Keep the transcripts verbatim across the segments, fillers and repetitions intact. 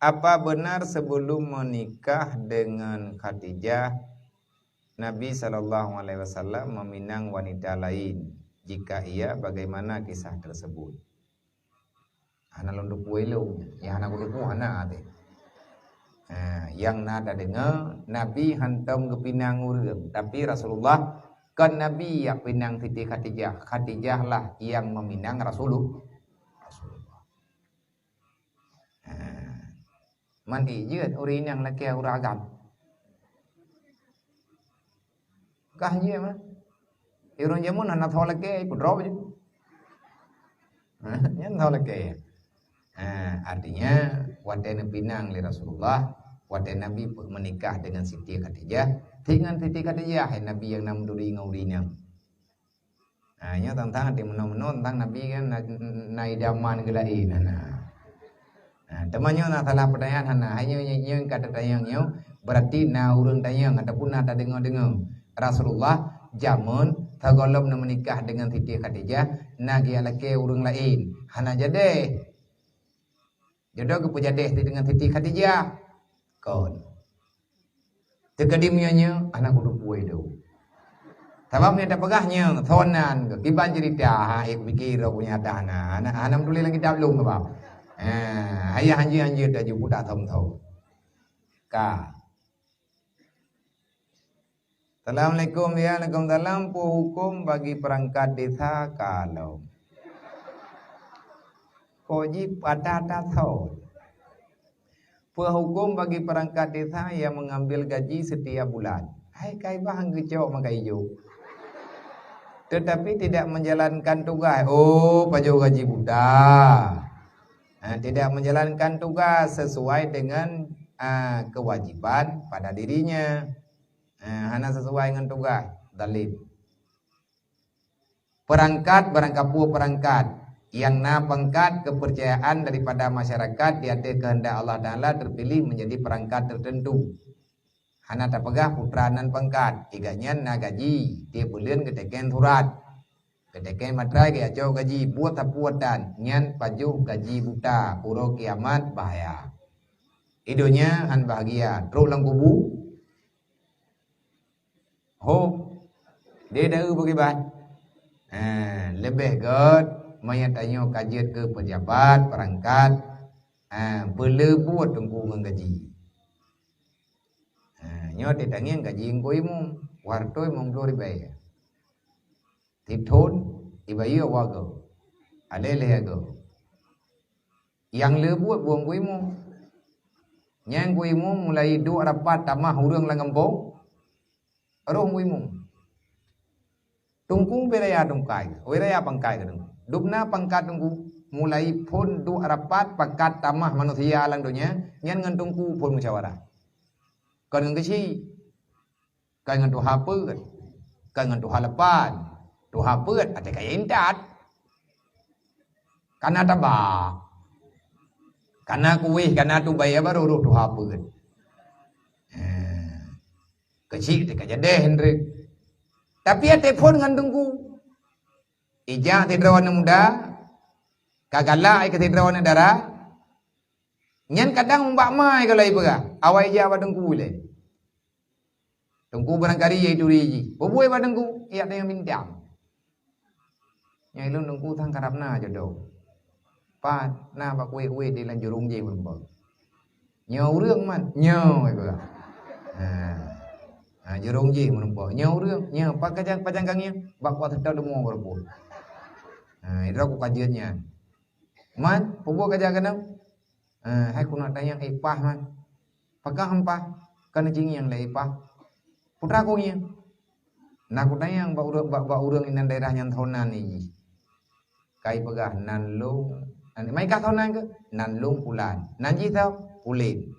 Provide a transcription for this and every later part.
Apa benar sebelum menikah dengan Khadijah, Nabi sallallahu alaihi wasallam meminang wanita lain? Jika iya, bagaimana kisah tersebut? Hana lôn teupeue lôn, nyang hana kuteupeue hana teuh. Ha, nyang na tadeungoe, Nabi hantom geupinang ureueng, tapi Rasulullah kon Nabi nyang pinang Siti Khadijah. Khadijah lah nyang meminang Rasulullah. Rasulullah. Ha. Man ijeuet ureueng inong lakée ureueng agam. Kah jeuet mah. Ureueng jameun hana tho lakée, peudroe jih. Ha, nyan tho lakée. Ha, artinya, watée neupinang lé Rasulullah, watée Nabi pe-, menikah dengan Siti Khadijah, dengan Siti Khadijah, hai Nabi nyang na meuturi ngon ureueng inong. Ha, nyoe tantang até meunoe-meunoe tantang Nabi kan na, na idaman geulaén, na. Ha, teuma nyoe na salah peutanyaan hana. Hai nyoe, nyoe, nyoe ka tatanyong nyoe, berarti na ureueng tanyong ataupun na tadeungoe-deungoe. Rasulullah jameun sigohlom neumeunikah dengan Siti Khadijah, na geulakée ureueng laén. Hana jadeh. Jodoh geupeujadeh dengan Siti Khadijah. Kon. Teukeudi meunyoe nyoe, hana kuteupeue tu. Sabab meunyoe tapeugah nyoe, sonan ke, kiban cerita, ha, eh, kupike roh kunyata hana, hana, hana meutuléh lam kitab lôn, Bang. Ha, ayah anjeue-anjeue taju budak thom-thom. Ka. Assalamualaikum, ya, waalaikumsalam. Peue huköm bagi perangkat desa kalau? Kok jih patah tasot. Peue huköm bagi perangkat desa yang mengambil gaji setiap bulan? Hai kai bah geucok maka ijo. Tetapi tidak menjalankan tugas. Oh, pajoh gaji buta. Ha, tidak menjalankan tugas sesuai dengan, ah, kewajiban pada dirinya. Ha, hana sesuai ngon tugas, zalim. Perangkat, barang kapeue perangkat, nyang na pangkat kepercayaan daripada masyarakat di ateueh keuheundak Allah Taala terpilih menjadi perangkat tertentu. Hana tapeugah putra nan pangkat, i gobnyan na gaji, tieb buleuen geuteukén surat. Geuteukén matrai geucok gaji, buet sapeue tan, nyan pajoh gaji buta, uroe kiamat bahya. I donya han bahagia, trok lam kubu, ho, deh daeu beugibat. Ha, leubeh gét, meunyoe tanyoe ka jeuet keu pejabat, perangkat, ha, peuleubuet teungku ngon gaji. Ha, nyoe teutangieng gaji Teungku Imum, watée limong ploh ribée. Sithon, ibayeue wagoe. Alé lhée agoe. Nyang le buet buet Teungku Imum. Nyan Teungku Imum mulai duek rapat tamah ureuëng lam gampông, roh Teungku Imum. Teungku beu raya tungkai, beu raya pangkai keu Teungku. Dubna pangkat Teungku, mulai phon duek rapat pakat tamah manusia lam donya, nyan ngon Teungku phon musyawarah. Kon ngon keuchik. Kon ngon tuha peuet. Kon ngon tuha lapan. Tuha peuet até kaya intat. Kana taba. Kana kueh, kana tubai baru roh tuha peuet. Eh. Keuchik teuka jadeh hindreuk. Tapi até phon ngon Teungku. Ijak sidroe aneuk muda, ka galak keu sidroe aneuk dara. Nyan kadang umbak mai kalau ipeugah, awai ijak bak Teungku ilée. Teungku barangkali ya ituri jih. Peue buet bak Teungku, ijak tanyong bintang. Nyang ilôn Teungku sang karab na jodoh. Pat na bak kuweh-kuweh di lam jurông jih meurumpok. Nyoe ureuëng man, nyoe ipeugah. Ha. Ha, jurông jih meurumpok. Nyoe ureuëng, nyoe pat kajang pajang kangieng, bak kuat seutôt deungoe meurumpok. Ha, idroe ku kajeut nyan. Man, peue buet kajak keunoe? Eh, hai keuneuk tanyong ipah man. Pakah mpah, ka neucingieng lé ipah. Putra kungieng. Na kutanyong bak ureuëng, bak, bak ureuëng inan daerah nyan tho nan jih. Kai peugah nan lông, nan, mai kah tho nan keuh? Nan lông pulan. Nan jih tho? Pulen.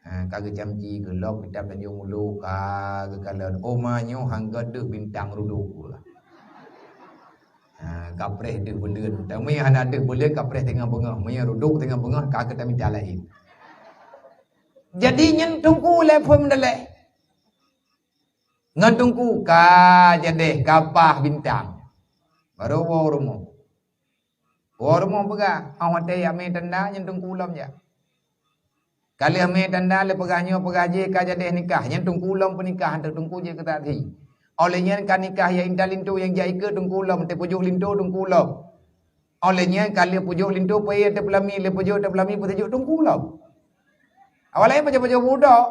Ha, ka geucamci geulok kitab Tanjong Ulu, ka geukalon. Oma nyoe hangga deuh bintang rudok. Ha, kapreh deuh buleuen. Tapi hana deuh buleuen kapreh teungoh beungoh. Meunyoe rudok teungoh beungoh ka keutamita laén. Jadi nyan Teungku lé phon meudaléh. Ngon Teungku ka jadeh ka pah bintang. Baru woe rumoh. Woe rumoh peugah, "Oh watée jak mé tanda nyan Teungku lom jak." Ka lheueh mè tanda lé peugah nyoe peugah jéh ka jadeh nikah, nyan teungku lom peunikah, teungku jeuet keu saksi. Óh lheueh nyan ka nikah ya intat linto nyang jak ikeue teungku lom, teupeujôh linto teungku lom. Óh lheueh nyan ka lheueh peujôh linto peuék teupeulami, lheueh peujôh teupeulami peuseujok teungku lom. Awak laén pajoh-pajoh budok.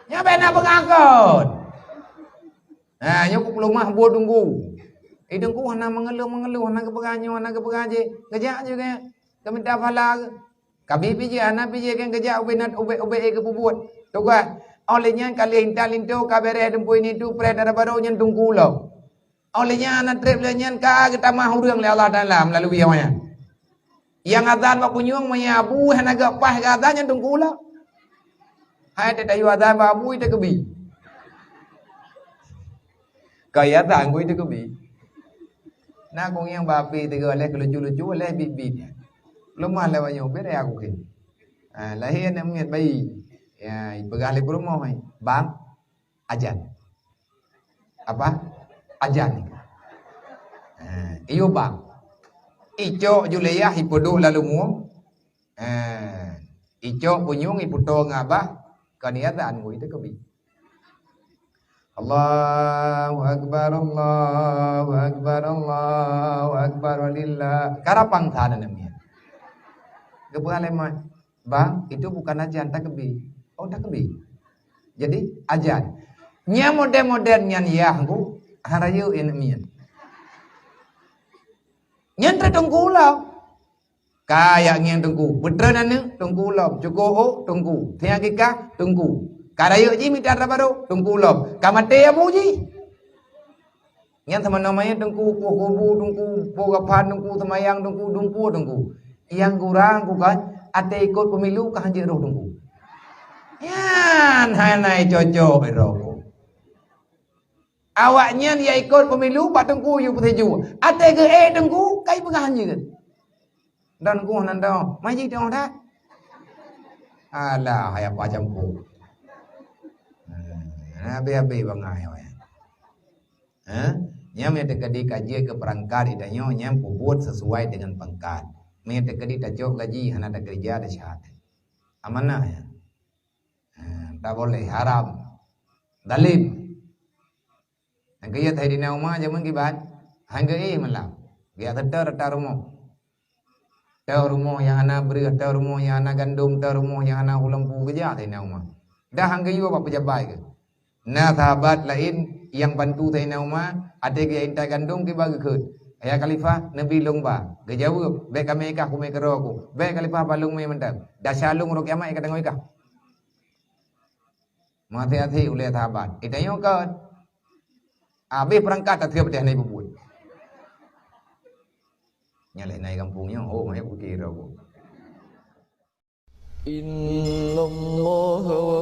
Nyan bèk na beungakon. Ha, nyoe kupeuleumah buet teungku. Eh, teungku hana meungeuluh-meungeuluh, hana geupeugah nyoe, hana geupeugah jéh. Geujak jih keu, keu minta pahala. Kabi pijéh, hana pijéh kan geujak ubé nat, ubé, ubé, eh, geupeubuet. Tugaih. Óh lheueh nyan ka lheueh intat linto ka bèrèh dumpeue ini tu preh dara barô nyan teungku lom. Óh lheueh nyan na trép lheueh nyan ka geutamah ureueng lé Allah Taala meulalu awak nyan. Nyang azan bak punyueng meunyo abu hana geupaih geuazan nyan teungku lom. Hai teuh tayue azan bak abu teukeubit. Ka azan kui teukeubit. Na ku ngieng bak api teuga lheueh keulucu-lucu lheueh bit-bit. Leumah lé wanyoe bit ya aku keu. Ha, lahé aneuk miet bayi. Ya, ipeugah lé peurumoh, "Bang, ajan." Apa? Ajan. Ha, iyo bang. Icok Juliah ipeuduek lam lumbung. Ha, icok punyueng ipeutoe ngon abah, ka ni azan kui teukeubit. Allahu Akbar, Allahu Akbar, Allahu Akbar, walillah. Karapang sa aneuk miet. Geupeugah lé mak, "Bang, itu bukan ajan, takbir." "Oh, takbir. Jadi, ajan." Nyan model-model nyan yah ku, han rayeuk aneuk miet. Nyan trép teungku lom. Ka jak ngieng teungku. Beutreun aneuk, teungku lom. Cukôp ôk, teungku. Siang akikah, teungku. Ka rayeuk jih mita dara barô, teungku lom. Ka maté abu jih. Nyan sama namanya teungku, poh kubu teungku, poh gapan teungku, semayang teungku, dumpeue teungku. Nyang kurang ku kan, até ikot pemilu ka hanjeuet roh teungku. Nyan hana cocok ero ku. Awak nyan ya ikot pemilu bak teungku yue peuseujok. Até geuék teungku, kai peugah hanjeuet. Dan ku nan dong, maji dong dah. Alah, hai apa campur. Hmm, habéh-habéh bangai awak nyan. Ha? Nyan meunyo teukeudi ka jeuet keu peurangkat di tanyoe, nyan peubuet sesuai dengan pangkat. Meunyo teukeudi tacok gaji hana takeureuja, tasyahadat. Amanah nyan. Ha, tak boleh, haram. Zalim. Nyang keu Saidina Umar jameun kiban, han geuéh malam. Geujak seutôt ata rumoh. Teuh rumoh nyang hana breueh, teuh rumoh nyang hana gandom, teuh rumoh nyang hana hulampu geujak Saidina Umar. Dah han geuyue bak peujabat geuh. Na sahabat laén nyang bantu Saidina Umar, até geujak intat gandom kiban geukheun, "Ya Khalifah, neubi lôn ba." Geujaweueb, "Bèk kamé kah kumé keudroe ku." "Bèk Khalifah, ba lôn mé mantong. Desya lôn uroe kiamat ka tanggong kah." Maté-até ulèe sahabat. Eh, tanyoe kon. Habéh peurangkat tatrép deh na ibubuet. Nyan lé na i gampông nyoe, oh, meuhé putih roh. Innallaha wa